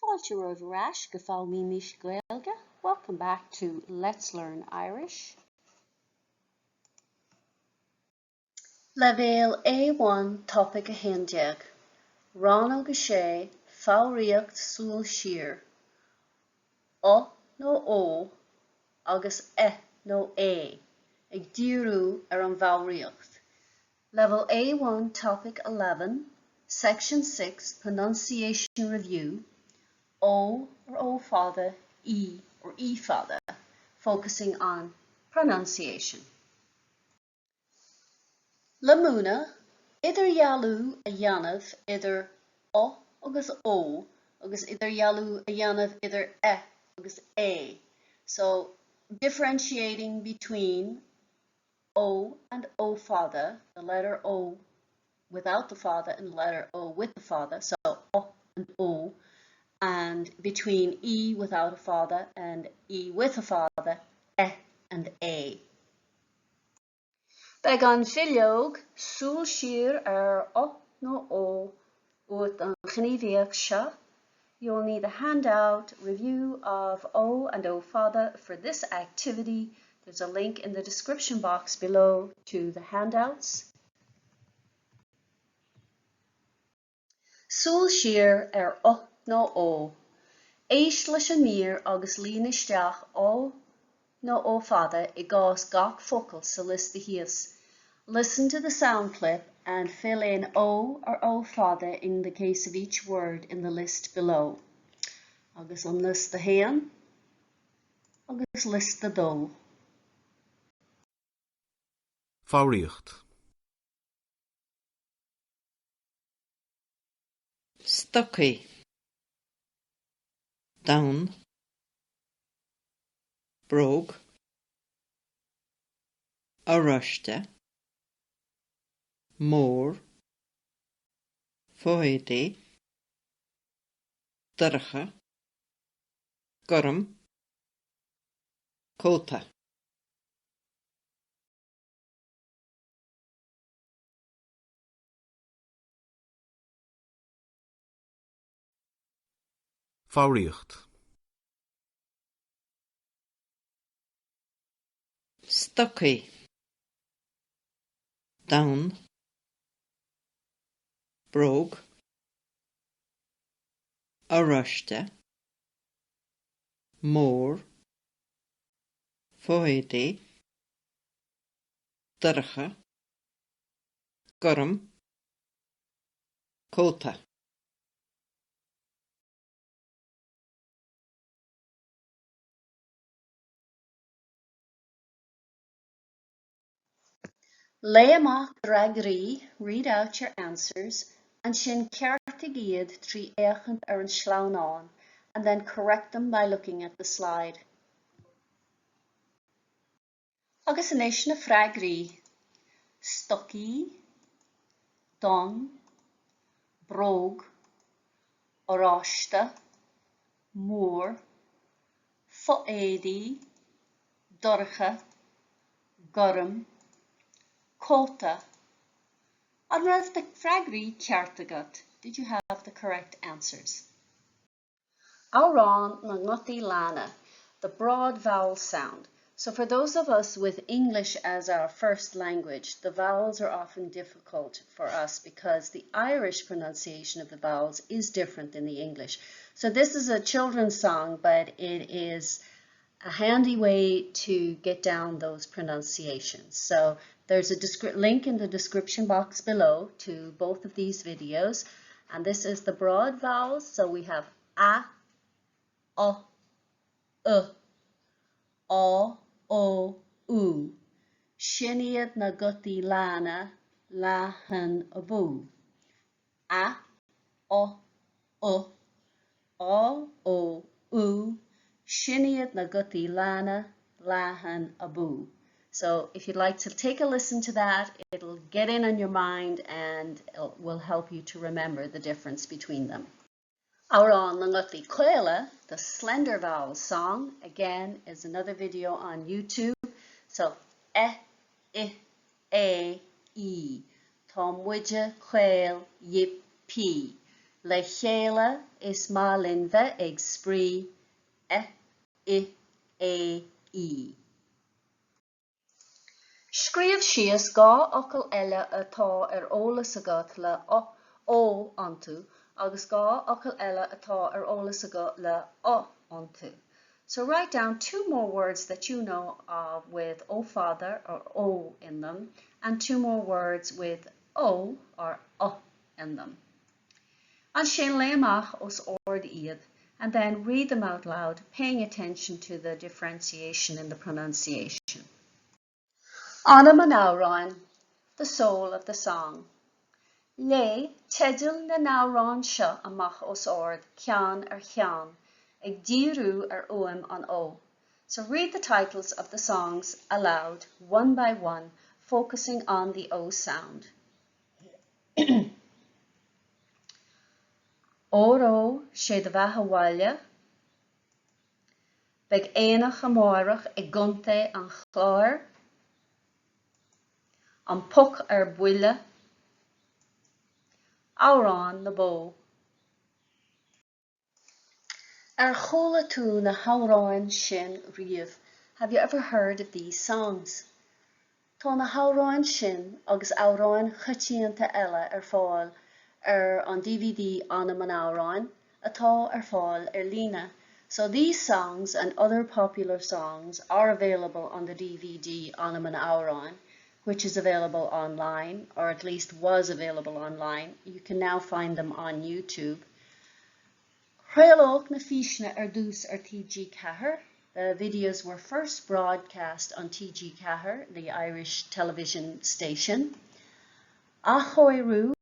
Fáilte romhaibh ar ais go Foghlaimímis Gaeilge, welcome back to Let's Learn Irish. Leibhéal A1 Topaic 11, Rannóg 6, Foghraíocht Súil Siar, O nó Ó agus E nó É, ag díriú ar an bhfoghraíocht. Level A1 Topic 11, Section 6 Pronunciation Review, O or O fada, E or E fada, focusing on pronunciation. Le múineadh, idirdhealú a dhéanamh idir O agus Ó agus idirdhealú a dhéanamh idir E agus É. So, differentiating between O and O fada, the letter O without the fada and the letter O with the fada, so O and O, and between E without a fada and E with a fada, E and A. Beidh an bhileog Súil Siar ar O nó Ó uait don ghníomhaíocht seo. You'll need the handout review of O and O fada for this activity. There's a link in the description box below to the handouts. Súil siar ar O nó Ó. Éist leis an mír agus líon isteach O nó O fada i gcás gach focal sa liosta thíos. Listen to the sound clip and fill in O or O fada in the case of each word in the list below. Agus an liosta 1 agus liosta 2. Foghraíocht. Stocaí. Donn. Bróg. Oráiste. Mór. Fo-éadaí. Dorcha. Gorm. Cóta. Foghraíocht. Stocaí. Donn. Bróg. Oráiste. Mór. Fo-éadaí. Dorcha. Gorm. Cóta. Léigh amach do fhreagraí, read out your answers, ansin ceartaigh iad trí fhéachaint ar an sleamhnán, and then correct them by looking at the slide. Agus anois na freagraí, stocaí, donn, bróg, oráiste, mór, fo-éadaí, dorcha, gorm, cóta. An raibh na freagraí ceart agat? Did you have the correct answers? Amhrán na nGutaí Leathan, the broad vowel sound. So for those of us with English as our first language, the vowels are often difficult for us because the Irish pronunciation of the vowels is different than the English. So this is a children's song, but it is a handy way to get down those pronunciations. So there's a link in the description box below to both of these videos. And this is the broad vowels. So we have a, o, u, á, ó, ú. Sin iad na gutaí leathana, leathan abú. A, O, U, Á, Ó, Ú, Sin iad na gutaí leathana, leathan abú. So if you'd like to take a listen to that, it'll get in on your mind and it will help you to remember the difference between them. Amhrán na nGutaí Caola, the Slender Vowel Song, again is another video on YouTube. So, e, i, é, í. Tá muide caol, yip, pí. Le chéile is maith linn bheith ag spraoi, e, i, é, í. Scríobh síos 2 fhocal eile atá ar eolas agat le o iontu agus 2 fhocal eile atá ar eolas agat le u iontu. So write down two more words that you know of with o fada or ó in them and two more words with o or u in them. Ansin léigh amach os ard iad and then read them out loud, paying attention to the differentiation in the pronunciation. Anam an amhráin, the soul of the song. Léigh teidil na n-amhrán seo amach os ard, ceann ar cheann, ag díriú ar fhuaim an O. So read the titles of the songs aloud, one by one, focusing on the O sound. Óró sé do bheatha 'bhaile. Beidh aonach amárach i gContae an Chláir. An Poc ar Buile. Amhrán na Bó. Ar chuala tú na hamhráin sin riamh? Have you ever heard of these songs? Tá na hamhráin sin agus amhráin choitianta eile ar fáil ar an DVD Anam an Amhráin, atá ar fáil ar líne. So these songs and other popular songs are available on the DVD Anam an Amhráin, which is available online, or at least was available online. You can now find them on YouTube. Craoladh na físeanna ar dtús ar TG4, the videos were first broadcast on TG4, the Irish television station. Athchóiriú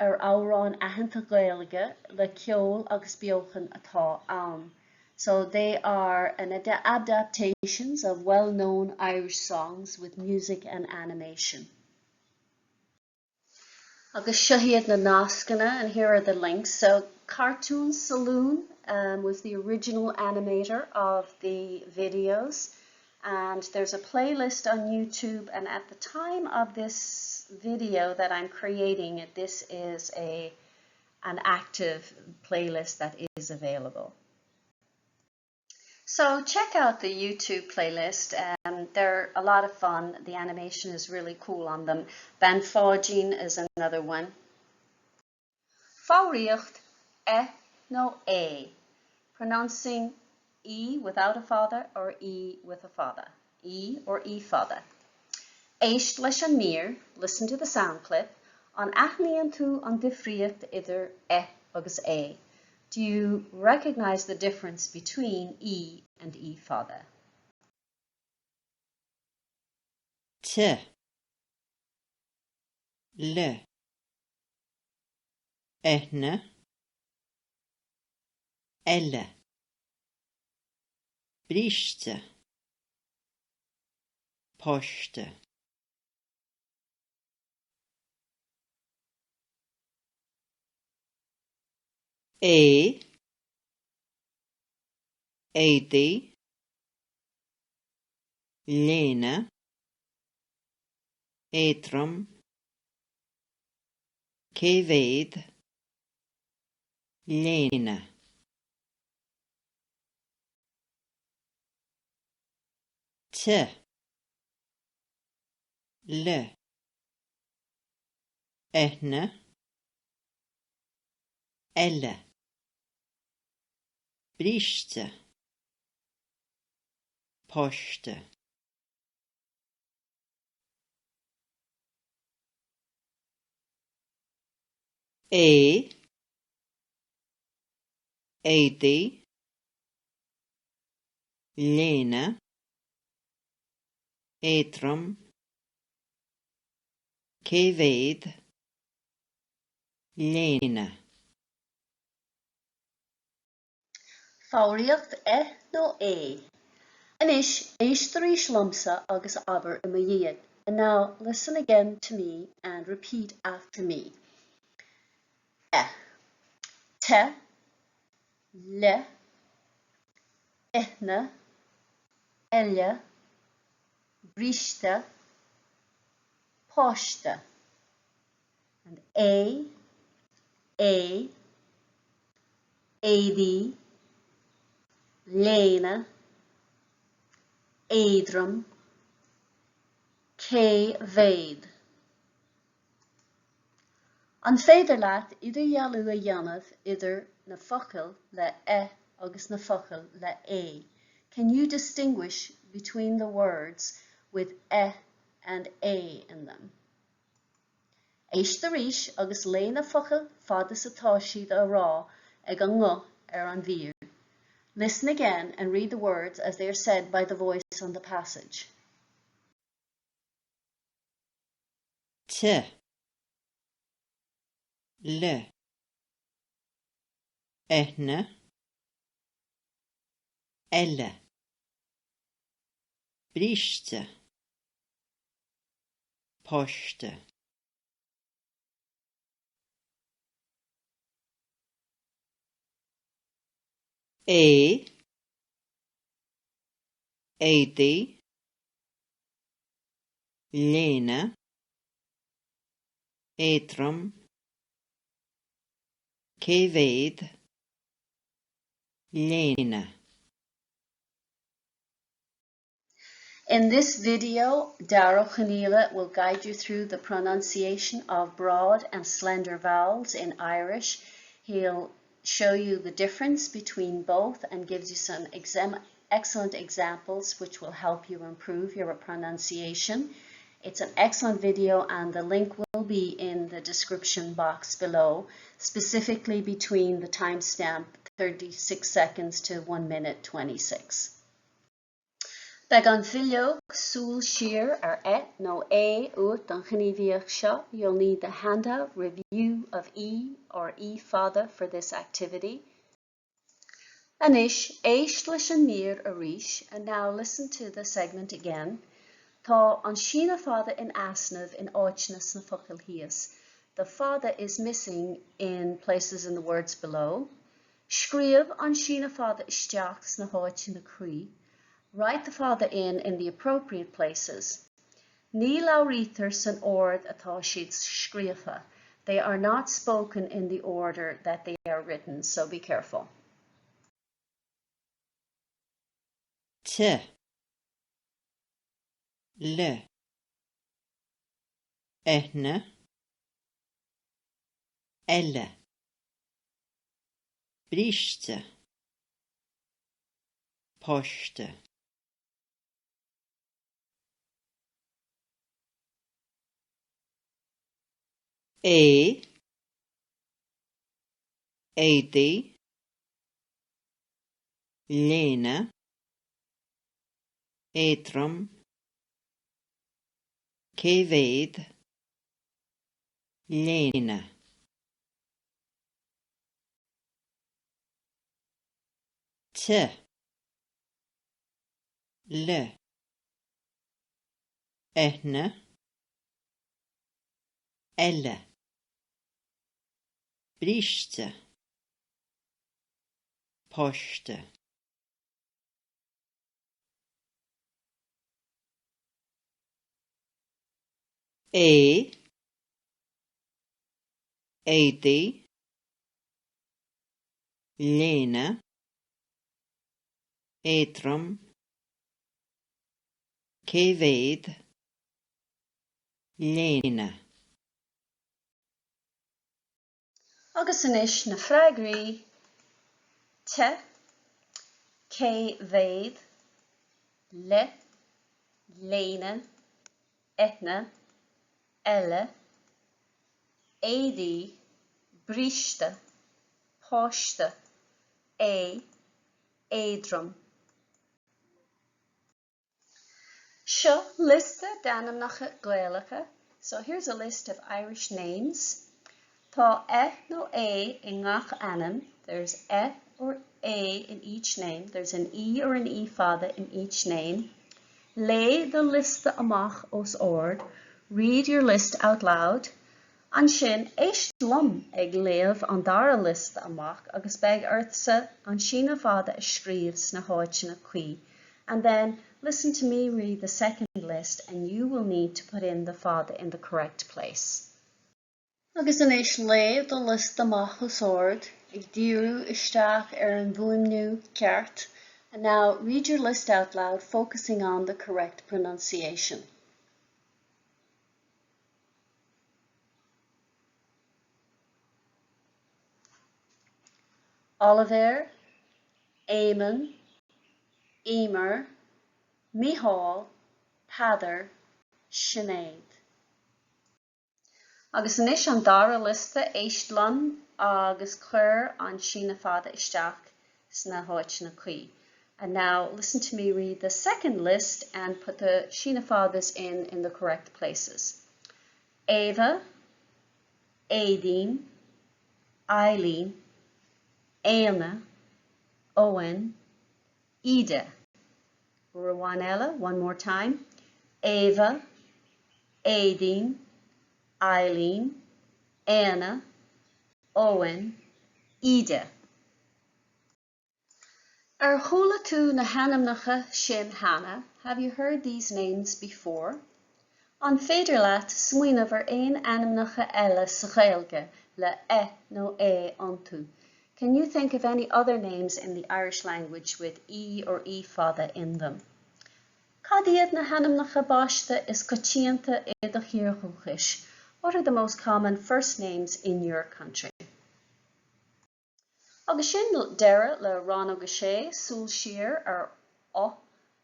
ar amhráin aitheanta Gaeilge le ceol agus beochan atá ann. So they are an adaptations of well-known Irish songs with music and animation. Agus seo iad na nascanna and here are the links. So Cartoon Saloon um, was the original animator of the videos and there's a playlist on YouTube and at the time of this video that I'm creating this is a an active playlist that is available. So check out the YouTube playlist. Um, they're a lot of fun. The animation is really cool on them. Bean Pháidín is another one. Foghraíocht E nó É. Pronouncing E without a fada or E with a fada. E or E fada. Éist leis an mír, listen to the sound clip, An aithníonn tú an difríocht idir E agus É? Do you recognise the difference between E and E fada? T. L. Eithne. Eile. Bríste. Páiste. É. Éadaí. Léine. Éadrom. Cé mhéad. Léine. T. L. Eithne. Eile. Bríste. Páiste. É. Éadaí. Léine. Éadrom. Cé mhéad. Léine. Foghraíocht E nó É? Anois, éist arís liomsa agus abair i mo dhiaidh. And now listen again to me and repeat after me. E. Te. Le. Eithne. Eile. Bríste. Páiste. And A. É. Éadaí, léine, éadrom, cé mhéad? An féidir leat idirdhealú a dhéanamh idir na focail le e agus na focail le é? Can you distinguish between the words with e and a in them? Éist arís agus léigh na focail fad is atá siad á rá ag an nguth ar an mhír. Listen again and read the words as they are said by the voice on the passage. T. L. Eithne. Eile. Bríste. Páiste. É. Éadaí. Léine. Éadrom. Cé mhéad. Léine. In this video, Dara Ó Conaola will guide you through the pronunciation of broad and slender vowels in Irish. He'll show you the difference between both and gives you some excellent examples which will help you improve your pronunciation. It's an excellent video and the link will be in the description box below, specifically between the timestamp 36 seconds to 1 minute 26. Beidh an bhileog Súil Siar ar E nó É uait don ghníomhaíocht seo. You'll need the handout Review of E or E Fada for this activity. Anois, éist leis an mír arís And now listen to the segment again. Tá an síneadh fada in easnamh in áiteanna sna focail thíos. The fada is missing in places in the words below. Scríobh an síneadh fada isteach sna háiteanna cuí, Write the fada in in the appropriate places. Ní labhraítear san ord atá siad scríofa, They are not spoken in the order that they are written, so be careful. T. L. Eithne. Eile. Bríste. Páiste. É. Éadaí. Léine. Éadrom. Cé mhéad. Léine. T. L. Eithne. Eile. Bríste. Páiste. É. Éadaí. Léine. Éadrom. Cé mhéad. Léine. Agus anois na freagraí, T, Cé mhéad, L, Léine, Eithne, Eile, Éadaí, Bríste, Páiste, É, Éadrom. Seo liosta d'ainmneacha Gaelacha, so here's a list of Irish names. Tá e nó é i ngach ainm, there's e or a in each name, there's an e or an e fada in each name. Léigh do liosta amach os ard, read your list out loud. Ansin, éist liom ag léamh an dara liosta amach agus beidh ortsa an síneadh fada a scríobh sna háiteanna cuí. And then listen to me read the second list and you will need to put in the fada in the correct place. Agus anois léigh do liosta amach os ard. Ag díriú isteach ar an bhfuaimniú ceart. And now read your list out loud, focusing on the correct pronunciation. Oliver, Éamonn, Emer, Micheál, Peadar, Sinéad. Agus anois an dara liosta, éist liom agus cuir an síneadh fada isteach sna háiteanna cuí. And now listen to me read the second list and put the síneadh fadas in in the correct places. Ava, Aideen, Eileen, Éanna, Owen, Ida. Uair amháin eile, one more time. Ava, Aideen, Eileen, Éanna, Owen, Ida. Ar chuala tú na hainmneacha sin cheana? Have you heard these names before? An féidir leat smaoineamh ar aon ainmneacha eile sa Ghaeilge le E nó É iontu? Can you think of any other names in the Irish language with E or E fada in them? Cad iad na hainmneacha baiste is coitianta i do thír dhúchais? What are the most common first names in your country? Agus sin deireadh le Rannóg 6, Súil siar ar O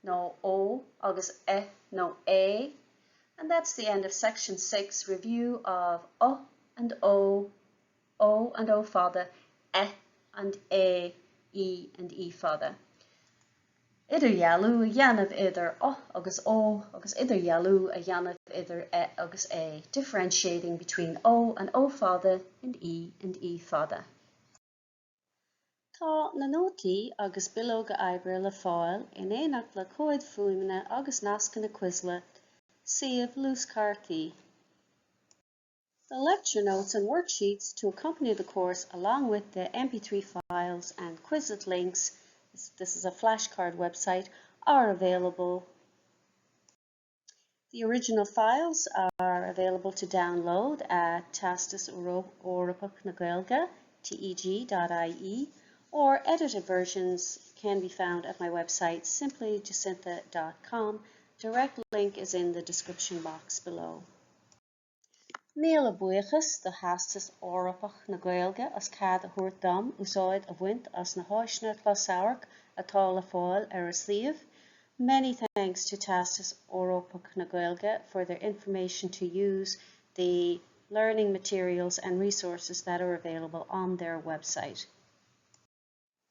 nó Ó agus E nó É. And that's the end of section 6, review of O and Ó, O and O fada, E and É, E and E fada. Idirdhealú a dhéanamh idir O agus Ó agus idirdhealú a dhéanamh idir E agus É, differentiating between O and O fada and E and E fada. Tá na nótaí agus bileoga oibre le fáil in éineacht le comhaid fuaime agus nascanna Quizlet, suíomh luaschártaí. The lecture notes and worksheets to accompany the course along with the MP3 files and Quizlet links, this is a flashcard website, are available. The original files are available to download at Teastas Eorpach na Gaeilge, teg.ie, or edited versions can be found at my website simplyjacintha.com. Direct link is in the description box below. Míle buíochas do Theastas Eorpach na Gaeilge as cead a thabhairt dom úsáid a bhaint as na háiseanna closamhairc atá le fáil ar a suíomh. Many thanks to Teastas Eorpach na Gaeilge for their information to use the learning materials and resources that are available on their website.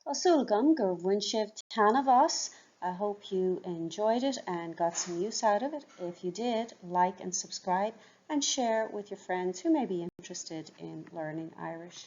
Tá súil agam gur bhain sibh taitneamh as. I hope you enjoyed it and got some use out of it. If you did, like and subscribe and share with your friends who may be interested in learning Irish.